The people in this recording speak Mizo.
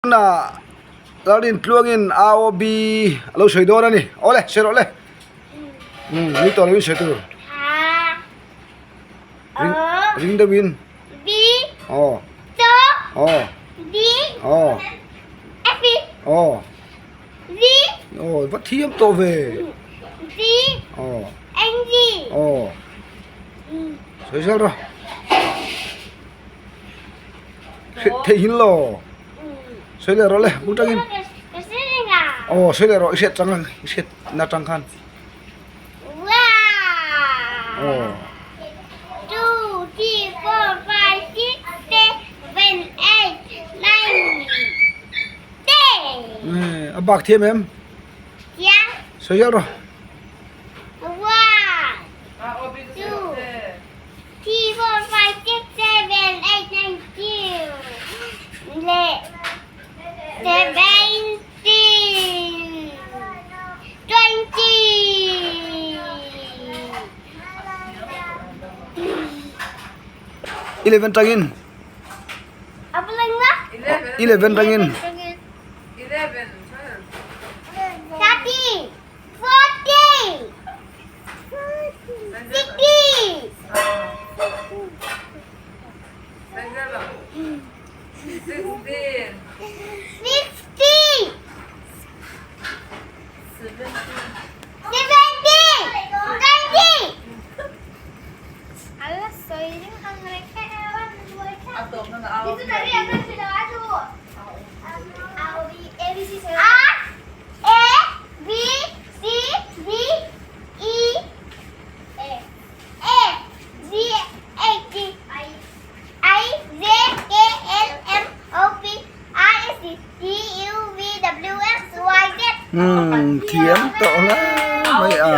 Tunah Lalrintluangin AOB a lo sawi dawn a ni. Awle, sawi rawh le. Umm, ni tawh loin sawi tur. Ring, ring deuhin. Aw. Aw. Aw. Aw. Aw, va thiam tawh ve. Aw. Aw. Sawi zel rawh. Theih hin lo. Sawi leh rawh le, bul tangin. Aw, sawi leh rawh, i hriat chang ang, i hriat na tang khan. Aw. 2, 3, 4, 5, 6, 7, 8, 9, 10. A bak thiam em? Thiam. Sawi zel rawh. 1, 2, 3, 4, 5, 6, 7, 8, 9, 10 leh 17, 20. 11 tangin. 11 tangin. 11, 12. 13, 14. 16. 16. 16. 17. 20. A, B, C, D, E, F, G, H, I, I, J, K, L, M, O, P, R, S, T, U, V, W, X, Y, Z. Umm thiam tawh hle mai a.